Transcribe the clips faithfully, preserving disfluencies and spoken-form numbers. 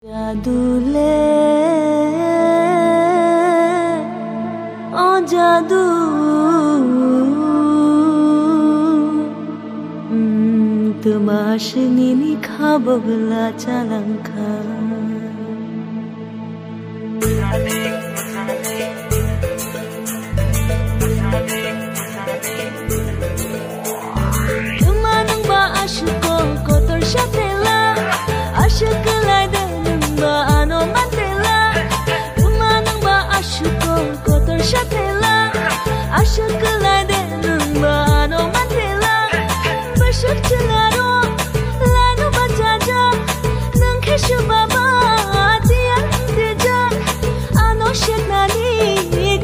Jadu le, o jadu, mm, twma swnini kha bwgwla chalangkha. Tuma nungba aswk kok kotor sa pela, aswk kwlai de nungba ano man pela. Tuma nungba aswk kok kotor sa pela, aswk kwlai de nungba ano man pela. Bwswk chwla rok lanu bachajak, nung khe swbaba tiyang twijak, ano seknani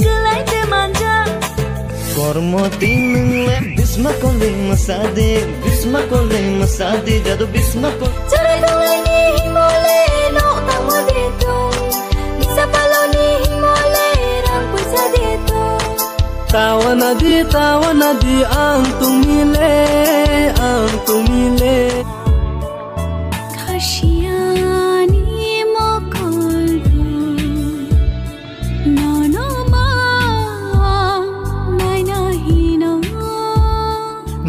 kwlai de manjak. Kormo tingle bisma koleng masade, bisma koleng masade, jadu bisma kol. Chara donglaini himole no tamo de tong, nisa paloni himole rang puisa de tong. Tawana di, tawana di, ang tungile, ang tungile. Khasiani mokol. Nono ma naina hino.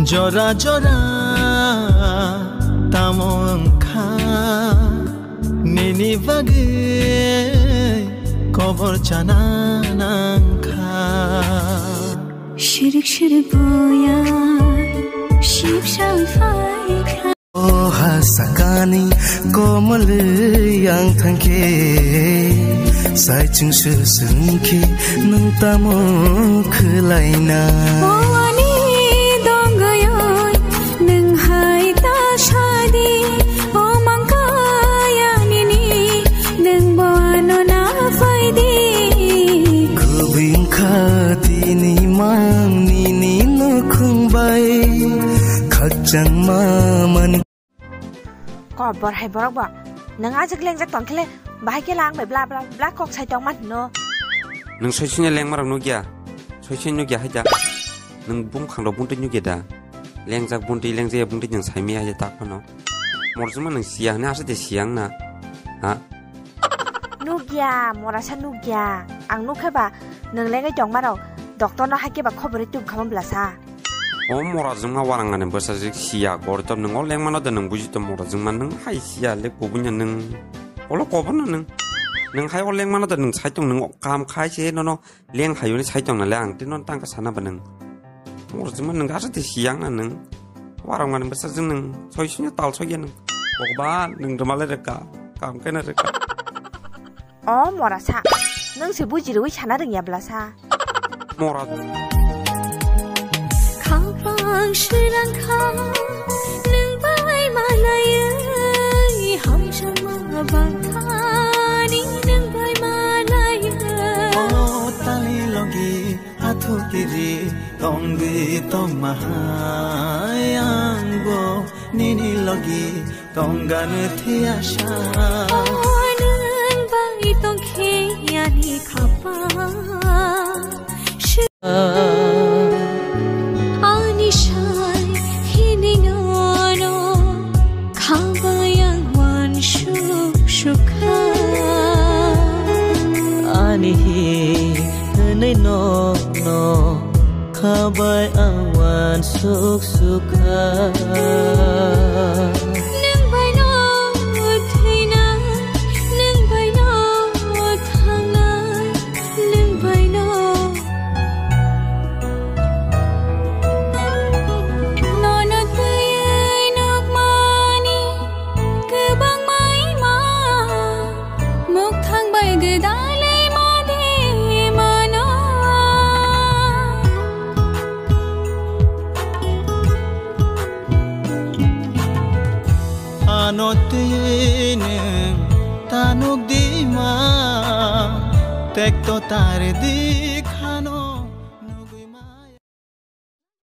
Jora jora tamo wngkha nini bagwi kobor chana nangkha. Shirik shirik boya ship shall fly. O ha sakani komolwi ang thangkhe, saichung se sengkhe nwng tamo khwlaina. O ani dongayoi nwng hai ta sadi, o mangkaya nini nwng bo ano na phaidi. Kubui wngkha tini mang nini nukhung bai khakchangma man. Kobor hai borok bo. Nwng ajak lengjak tongkhe le bahai khe lang bai bla bla bla kok sai tongma hino. Nwng soisini lengma rok nukya. Soisini nukya hai da. Nwng bumkhang rok buntwi nukya da. Lengjak buntwi lengjak ya buntwi nwng saimaya hai da tak phano. Morjima nwng siya hwnwi asa de siya wngna. Ha? Nukya, morasa nukya. Ang nukhe ba nwng lengwi tongma rok doctor no hai khe ba khobor tubkhamo blasa. O mora jwngma warangani bwsajwk siya goritor nwng o lengmano de nwng buji to mora jwngma nwng hai siya le kubunya nwng. Olo koborno nwng. Nwng hai o lengmano de nwng saitung nwng o kam khai se nono leng hayuni saitung na le ang tino tangka sana ba nwng. Mora jwngma nwng gasa de siya na nwng. Warangani bwsajwk nwng soi sunya tal soi ya nwng. Bokba nwng rwma le rwka kam khe na rwka. O morasa, nwng se buji rwui sana rwngya blasa. Mora. Khapang swnang kha, nwng bai malaiwi, hamjakma bangkhani nwng bai malaiwi. O tali logi athu kiri tongwi tongma hai angbo nini logi. Tongani thiyasa. O nwng bai tongkhe ani khapang. Ani sai hini nono khabai ang wansuk sukha. Ani hi hwnwi nono khabai ang wansuk sukha. Nwng bai no thwina, nwng bai no thangnai, nwng bai no. Nono twiwi nukmani kwbang mai ma. Mukthang bai gwdalwi ma de mano. Ano twiwi nwng ta nuk di ma, tekto tari di